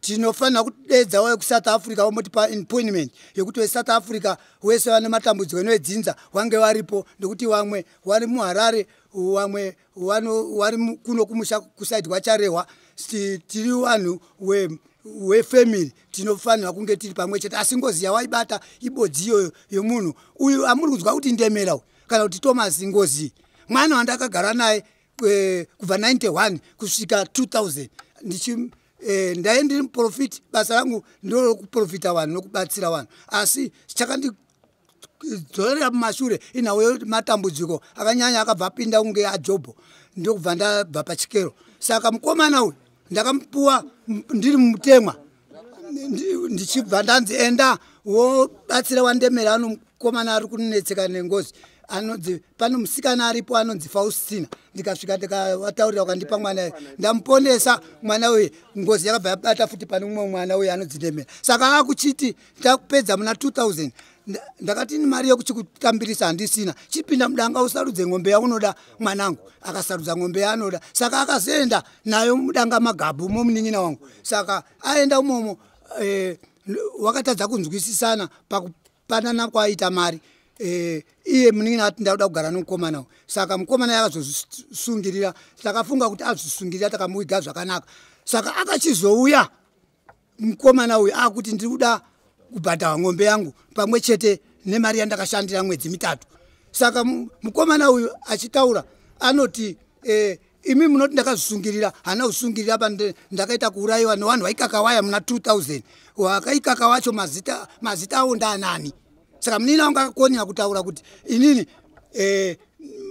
tinofanira kudedza wekuSouth Africa, vomotipa appointment yekuti veSouth Africa wese vane matambudziko enoedzinza vange varipo, nekuti vamwe vari muHarare, vamwe vari kuno kumusha kusaidi kwaCharehwa. Tiri vanhu wefamily, tinofanira kunge tiri pamwe chete. Asi ngozi yawaibata ibodzi iyoyo yomunhu uyu amuri kunzwa kuti Ndemera kana kuti Thomas. Ngozi mwana wandakagara naye kubva 91 kusvika 2000. Ndichi ndai ndiri muprofiti, basa rangu ndorokuprofita vanhu nokubatsira vanhu, asi chakandidzorera mumashure inhau yematambudziko akanyanya akabva apinda kunge aJobho, ndokubva ndabva pachikero. Saka mukomana uyu ndakamupuwa ndiri mumutemwa, ndichibva ndanzi, "Enda wobatsira waNdemera, ano mukomana ari kunetseka nengozi, anonzi pano musikana aripo anonzi Faustina." Ndikasvika, ndikavataurira, ukandipa mwana. Ndamuponesa mwana uyu, ngozi yakabva yabata futi pane mumwe mwana uyu anonzi Ndemera. Saka akuchiti ndapedza muna 2000, ndakati mari yekuchikutambirisa handisina, chipinda mudanga usarudze ng'ombe yaunoda mwanangu. Akasarudza ng'ombe yaanoda. Saka akazoenda nayo mudanga magabhu momunin'ina wangu. Saka aenda umomo. Wakatadza kunzwisisana pakupanana kwaaita mari. Iye munin'ina ati ndakuda kugara nomukomana uyu, saka mukomana yakazozvisungirira. Takafunga kuti azvisungirira, takamuviga zvakanaka. Saka akachizouya mukomana uyu akuti ndiri kuda kubhadhara ng'ombe yangu pamwe chete nemari yandakashandira mwedzi 3. Saka mukomana uyu achitaura anoti imi munoti ndakazvisungirira, hana kusungirira, ndakaita kuurayiwa nevanhu vaikakawaya muna 2000. Wakaikaka wacho mazita awo ndaanani? Saka munini wangu akakonera kutaura kuti inini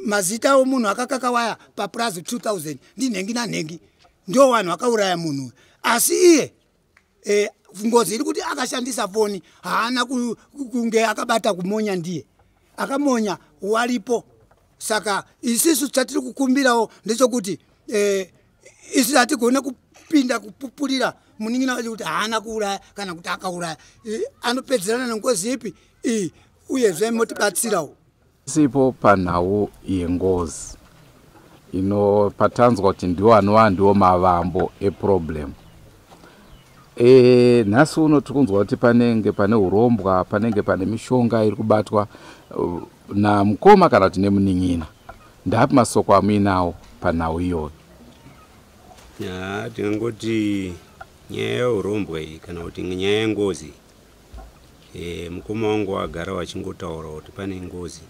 mazita omunhu akakakawaya papurazi 2000 ndinhengi nanhengi, ndo vanhu vakauraya munhu. Asi iye ngozi iri kuti akashandisa foni, haana kunge akabata kumonya, ndiye akamonya waripo. Saka isisu chatiri kukumbirawo ndechekuti isu hatigone kupinda kupupurira munin'ina wacho kuti haana kuuraya kana kuti akauraya. Anopedzerana nengozi ipi iyi? Uyezve motibatsirawo. Sipo panhau yengozi ino patanzwa kuti ndiwo anova ndiwo mavambo eproblem. Nhasi uno tiri kunzwa kuti panenge pane urombwa, panenge pane mishonga iri kubatwa namukoma kana kuti nemunin'ina. Ndapi masoko amuinawo panhau iyoyo? Ya, tingangoti nyaya yeurombwa iyi kana kuti nyaya yengozi, mukoma wangu wagara wachingotaura kuti pane ngozi.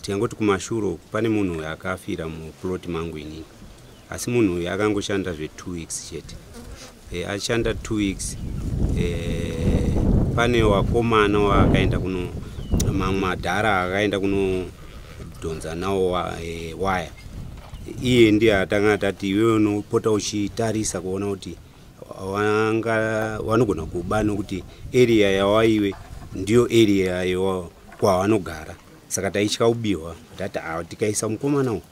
Tingangoti kumashure uku pane munhu uyu akafira muploti mangu inini, asi munhu uyu akangoshanda zve2 weeks chete. Ashanda 2 weeks, pane wakomana waakaenda kuno, mamwe madhara akaenda kunodhonza nawo waya. Iye ndiye atanga tati iwewe unopota uchitarisa kuona kuti wanga vanogona kuba, nokuti area yawaiwe ndiyo area kwavanogara. Saka taitya kubiwa. Tati a tikaisa mukomana uyu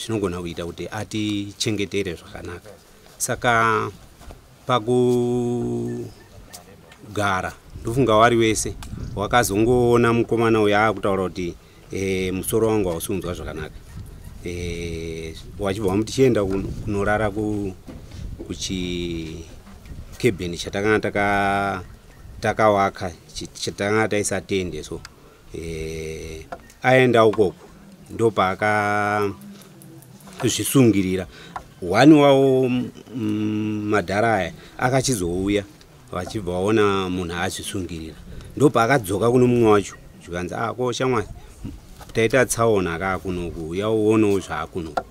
zvinogona kuita kuti atichengetere zvakanaka. Saka pakugara ndofunga wari wese wakazongoona mukomana uyu akutaura kuti musoro wangu hausi kunzwa zvakanaka. Wachibva wamuti chienda kunorara kuchikebheni chatakanga takawaka, chatakanga taisa tende. So aenda ukoko ndopaakazvisungirira. One wavo madhara aya akachizouya, vachibva vaona munhu azvisungirira. Ndopaakadzoka kuno mumwe wacho, zvikanzi, "A ko shamwari, taita tsaona kaakunoku, uya uonewo zvaakunoku."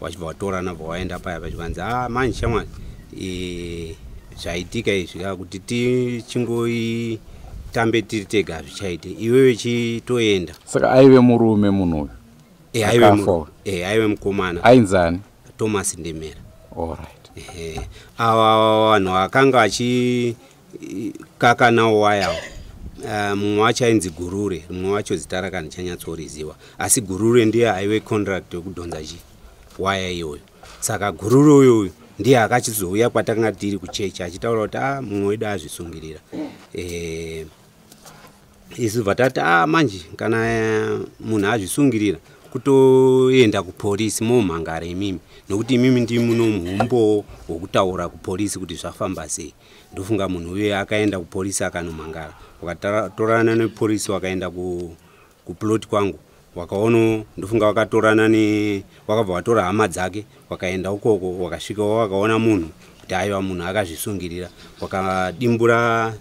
Vachibva vatorana, bva vaenda paya, pachikanzi, "A manje shamwari, zvaitika izvi ka, kuti tichingoitambe tiri tega hazvichaite, iwewe chitoenda." Saka aive murume munhu uyu? Aive Akafa. Aive mukomana. Ainzani? Thomas Ndemera. Allright. Ehe, ava vanhu vakanga vachikaka nawo wayawo, mumwe wacho ainzi Gurure, mumwe wacho zita rake handichanyatsoriziva, asi Gurure ndiye aive contract yekudhonza chi waya iyoyo. Saka Gurure uyoyu ndiye akachizouya kwatakanga tiri kuchechi achitaura kuti a mumwe wedu azvisungirira. Isu bva tati, "A manje kana munhu azvisungirira, kutoenda kupolisi momhangara imimi, nokuti imimi ndimi muno muhumbowo hwokutaura kupolisi kuti zvafamba sei." Ndofunga munhu uye akaenda kupolisi akanomhangara, wakatorana nepolisi, wakaenda kuplot kwangu, wakaono, ndofunga wakatorana ne wakabva watora hama dzake, wakaenda ukoko, wakasvika wakaona munhu kuti aiwa, munhu akazvisungirira. Wakadimbura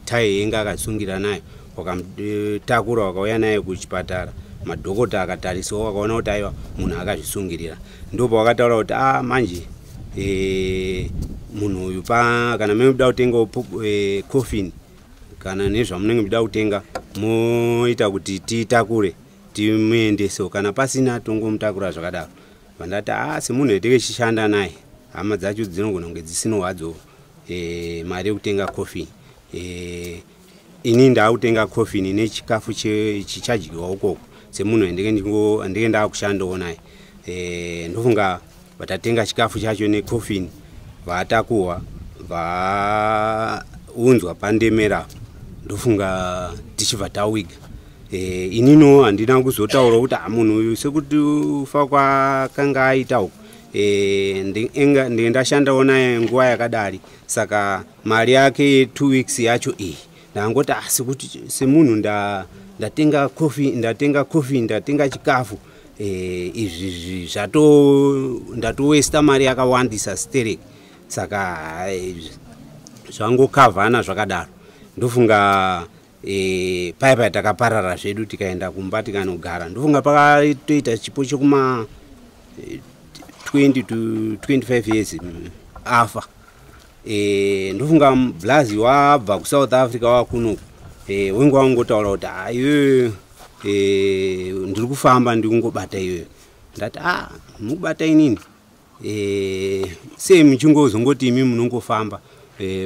tai yenge akazvisungira nayo, wakamutakura, wakauya naye kuchipatara. Madhokota akatarisawo, wakaona kuti aiwa, munhu akazvisungirira. Ndopa wakataura kuti a manje munhu uyu pa kana muda kutengawo coffin kana nezvamunenge muchida kutenga, moita kuti titakure timuendesewo, kana pasina tongomutakura zvakadaro. Vandati, "A semunhu etekechishanda naye, hama dzacho dzinogona kunge dzisino hadzo mari yekutenga coffin. Ini ndaakutenga coffin nechikafu chichadyiwa ukoko semunhu endeke ndaakushandawo naye." Ndofunga vatatenga chikafu chacho necoffin, vaatakuhwa, vaunzwa paNdemera. Ndofunga tichibva tawiga. Inino handina kuzotaura kuti munhu uyu sekuti ufa kwakanga aita uku. Ndashandawo naye nguva yakadari, saka mari yake 2 weeks yacho iyi ndangoti asi kuti semunhu ndatenga kofi, ndatenga chikafu, izvi ndatowesta mari yakawandisa stereki. Saka zvangokavhana zvakadaro. Ndofunga paya takaparara zvedu tikaenda kumba tikanogara. Ndofunga pakatoita chipo chekuma 20 to 25 years afa. Ndofunga Blazi wabva kuSouth Africa wakunoku, wengu wangotaura kuti iwewe ndiri kufamba ndikungobata iwewe. Ndati mukubata inini sei muchingozongoti imi munongofamba,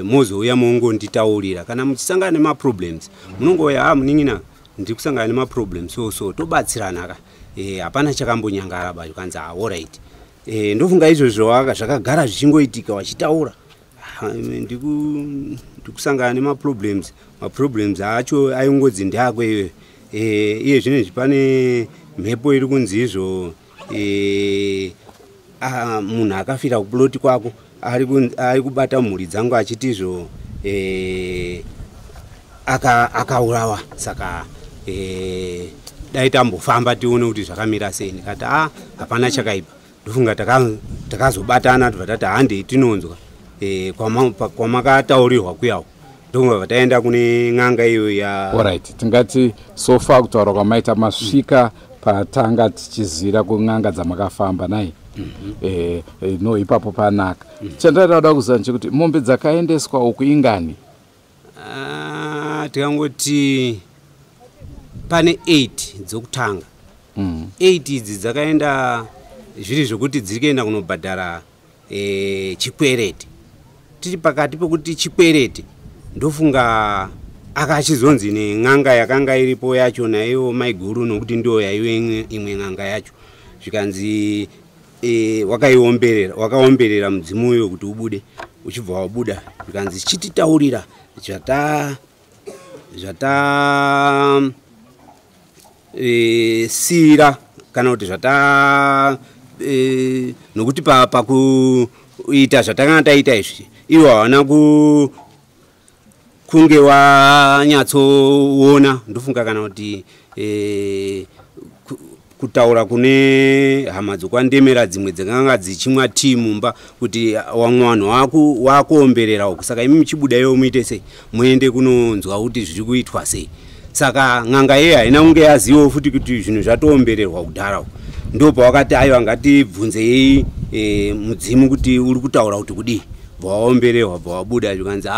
mozouya mongonditaurira kana muchisangana nemaproblems munongouya munin'ina ndiri kusangana nemaproblems so tobatsirana ka, hapana chakambonyangara ba. Kanzi alright. Ndofunga izvozvo zvakagara zvichingoitika vachitaura ndikusangana nemaproblems, maproblems acho aingodzi ndeako iwewe. Iye zvinezvi pane mhepo iri kunzi izvo munhu akafira kuploti kwako ari kubata mhuri dzangu achiti izvo akaurawa, saka dai tambofamba tione kuti zvakamira sei. Ndikati hapana chakaipa. Ndofunga takazobatana tobva tati handei tinonzwa kwamakataurirwa kuyawo. Ndofunga taenda kune n'anga iyo ya alright. Tingati sofa kutaura kwamaita masvika patanga tichizira kun'anga dzamakafamba nai. No ipapo panaka. Chandada kuziva ndechekuti mombe dzakaendeswa uku ingani? Tikangoti pane 8 dzokutanga. 8 idzi dzakaenda zviri zvokuti dziri kuenda kunobhadhara chikwereti. Tiri pakati pekuti chikwereti, ndofunga akachizonzi nen'anga yakanga iripo yacho naiyo maiguru, nokuti ndiyo yaive imwe n'anga yacho, zvikanzi wakaomberera mudzimu uyo kuti ubude, uchibva wabuda. Zvikanzi chititaurira zvata sira kana kuti zvata nokuti pakuita zvatakanga taita izvi ivo havana kunge wanyatsoona. Ndofunga kana kuti kutaura kune hama dzokwandemera dzimwe dzakanga dzichimwa tii mumba kuti wamwe vanhu wakuomberera uku, saka imi muchibuda iwo muite sei, muende kunonzwa kuti zviri kuitwa sei. Saka n'anga iye haina kunge yazivawo futi kuti zvinhu zvatoombererwa kudhara uku. Ndopawakati aiwa ngatibvunzei mudzimu kuti uri kutaura kuti kudii. Bvawaombererwa bvawabuda, zvikanzi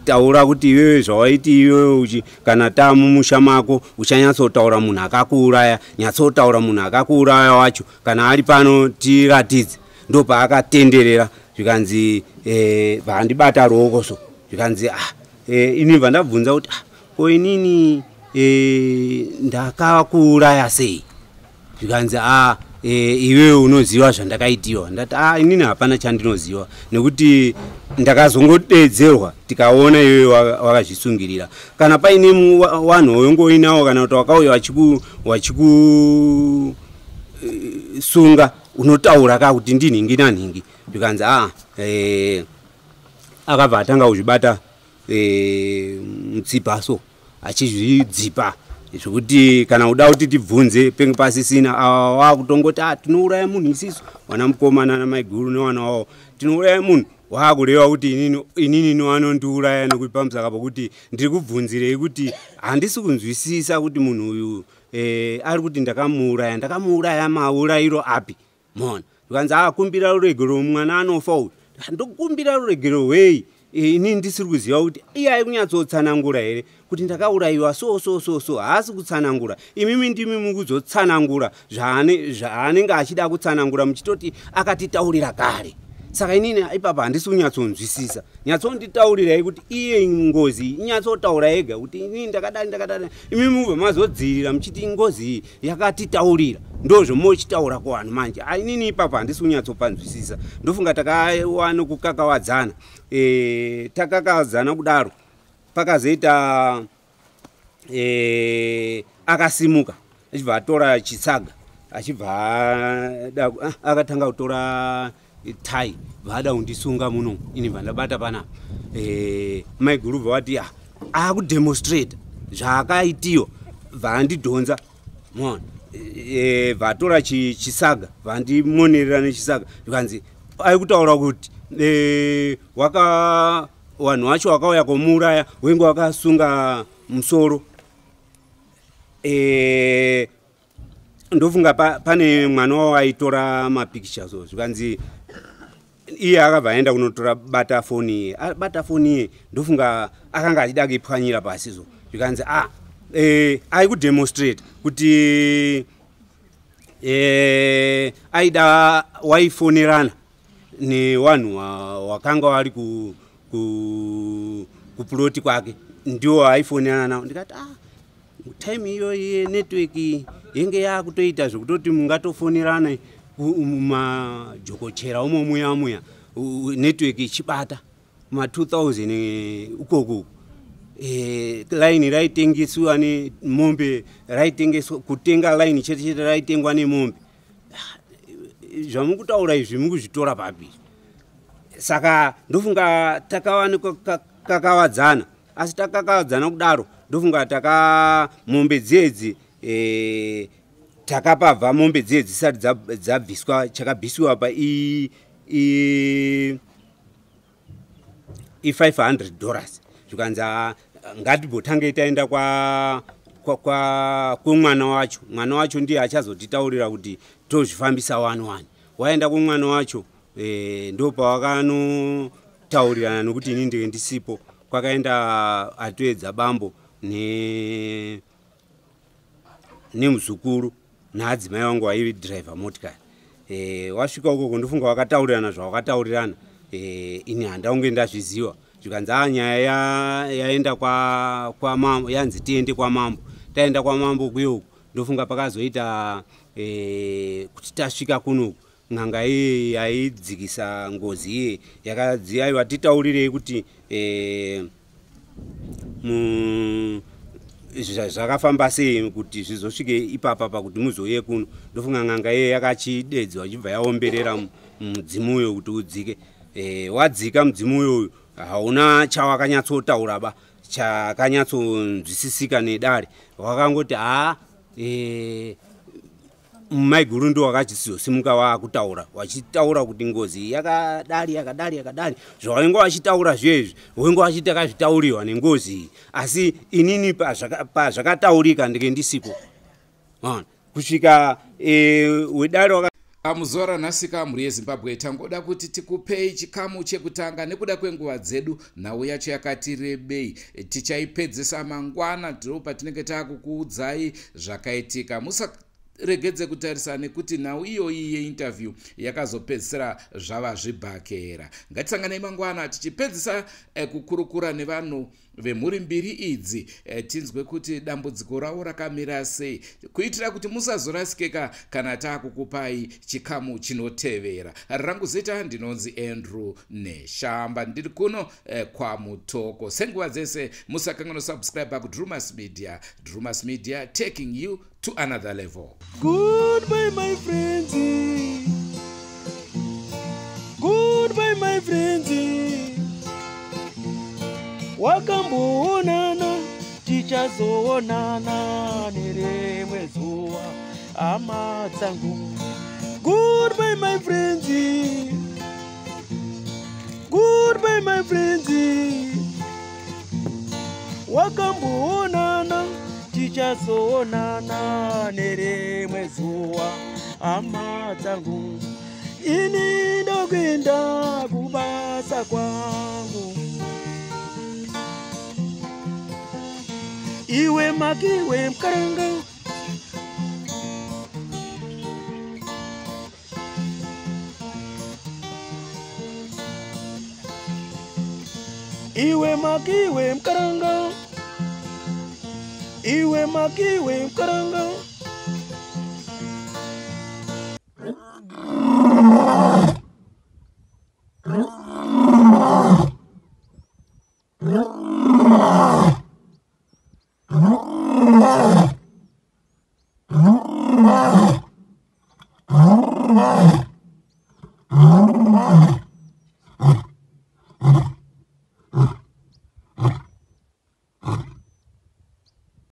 taura kuti iwewe zvawaiti iwewe kana tamumusha mako uchanyatsotaura munhu akakuuraya, nyatsotaura munhu akakuuraya wacho kana ari pano tiratidze. Ndopaakatenderera zvikanzi vandibata ruoko so, zvikanzi ini vandabvunza kuti ko inini ndakakuuraya sei? Zvikanzi iwewe unoziva zvandakaitiwa. Ndati inini hapana chandinoziva nekuti ndakazongodedzerwa tikaona iwewe wakazvisungirira. Kana paine vanhu wengoinawo kana kuti wakauya wachikusunga unotaura ka kuti ndinhingi nanhingi. Zvikanzi akabva atanga kuzvibata mutsipa so achizvidzipa zvokuti kana uda kuti tibvunze penge pasisina wakutongoti tinouraya munhu isisu wana mukomana namaiguru newana wavo tinouraya munhu, wakureva kuti inini novanondiuraya nekuti pamusaka pokuti ndiri kubvunzirei kuti handisi kunzwisisa kuti munhu uyu ari kuti ndakamuuraya maurayiro api. Mona zvikanzi akumbira ruregero mwana anofa uyu. Ndokumbira ruregero hwei? Ini ndisiri kuziva kuti iye ari kunyatsotsanangura here kuti ndakaurayiwa so so so so. Haasi kutsanangura, imimi ndimi mukuzotsanangura zvaanenge achida kutsanangura muchitoti akatitaurira kare. Saka inini ipapa handisi kunyatsonzwisisa. Nyatsonditaurirai kuti iye ngozi inyatsotaura yega kuti inini ndakadai ndakadai, imimi mubva mazodzirira muchiti ngozi iyi yakatitaurira, ndozvomochitaura kuvanhu manje. Inini ipapa handisi kunyatsopanzwisisa. Ndofunga takawa nokukakawadzana. Takakawadzana kudaro pakazoita akasimuka achibva atora chitsaga Achibva akatanga kutora tai, vaada kundisunga muno, ini bva ndabata panapa. Maiguru bva vati akudemonstrate zvaakaitiwa, bvaandidhonza mona, bvatora chisaga, bvandimonerera nechisaga. Zvikanzi aikutaura kuti waka vanhu vacho vakauya komuuraya wenge wakasunga musoro. Ndofunga pane mwana wavo aitora mapictures, zvikanzi iye akabva aenda kunotora bata foni iye, bata foni iye, ndofunga akanga achida kuipwanyira pasi. So zvikanzi aikudemonstrate kuti aida waifonerana nevanhu wakanga vari kuploti kwake, ndiwo aifonerana navo. Ndikati time iyoyi network yenge yakutoita zvekutoti mungatofonerana mumajokochera umo muya muya, network ichibata ma2000 ukoko. Laini raitengeswa nemombe, raitengeswa kutenga laini chete chete, raitengwa nemombe. Zvamukutaura izvi mukuzvitora papi? Saka ndofunga takawanikwa kakawadzana, asi takakawadzana kudaro, ndofunga taka mombe dzedzi takapabva mombe dziye dzisati dzabviswa. Chakabvisiwa pa i$500. Zvikanzi ngatimbotangei taenda kwemwana wacho, mwana wacho ndiye achazotitaurira kuti tozvifambisa wani wani. Waenda kumwana wacho, ndo pawakanotaurirana, nokuti ini ndenge ndisipo. Kwakaenda atoedza bambo nemuzukuru naadzimai vangu vaidhiraivha motikari. Wasvika ukoko, ndofunga wakataurirana zvawakataurirana, ini handaunge ndazviziva. Zvikanzi nyaya yaenda kwamambo, yanzi tiende kwamambo. Taenda kwamambo kuyoku, ndofunga pakazoita kuti tasvika kunoku, n'anga iye yaidzikisa ngozi iye yakadzi aiwa, titaurirei kuti zvakafamba sei kuti zvizosvike ipapa pakuti muzouye kuno. Ndofunga n'anga iye yakachidedzwa, ichibva yaomberera mudzimu uyo kuti udzike. Wadzika mudzimu uyoyu, hauna chawakanyatsotaura ba chakanyatsonzwisisika nedare. Wakangoti haa, maiguru ndo wakachizosimuka waakutaura, wachitaura kuti ngozi yakadari yakadari yakadari. Zvawainge wachitaura zviezvi, wainge wachiti akazvitauriwa nengozi iyi, asi inini pazvakataurika ndike ndisipo. Ona, kusvika wedare Muzuva ranhasika, mhuri yeZimbabwe, tangoda kuti tikupei chikamu chekutanga nekuda kwenguva dzedu. Nhau yacho yakati rebei, tichaipedzisa mangwana, ndo patinenge taakukuudzai zvakaitika. Musaregedze kutarisa nekuti nhau iyoyi yeinterview yakazopedzisira zvava zvibhakera. Ngatisanganei mangwana tichipedzisa kukurukura nevanhu vemhuri mbiri idzi, tinzwe kuti dambudziko ravo rakamira sei, kuitira kuti musazorasikeka kana taakukupai chikamu chinotevera. Rangu zita ndinonzi Andrew Neshamba, ndiri kuno kwaMutoko. Senguva dzese, musakanganwa subscribe kuDrumas Media. Drumas Media, taking you to another level. Goodbye, my friends. Goodbye, my friends. Wakamboonana, tichazoonana nerimwe zuva, hama dzangu. Goodbye, my friends. Goodbye, my friends. Wakamboonana, tichazoonana nerimwe zuva, hama dzangu. Ini ndokuenda kubasa kwangu. Iwe makiwe mkaranga. Iwe makiwe mkaranga. Iwe makiwe mkaranga.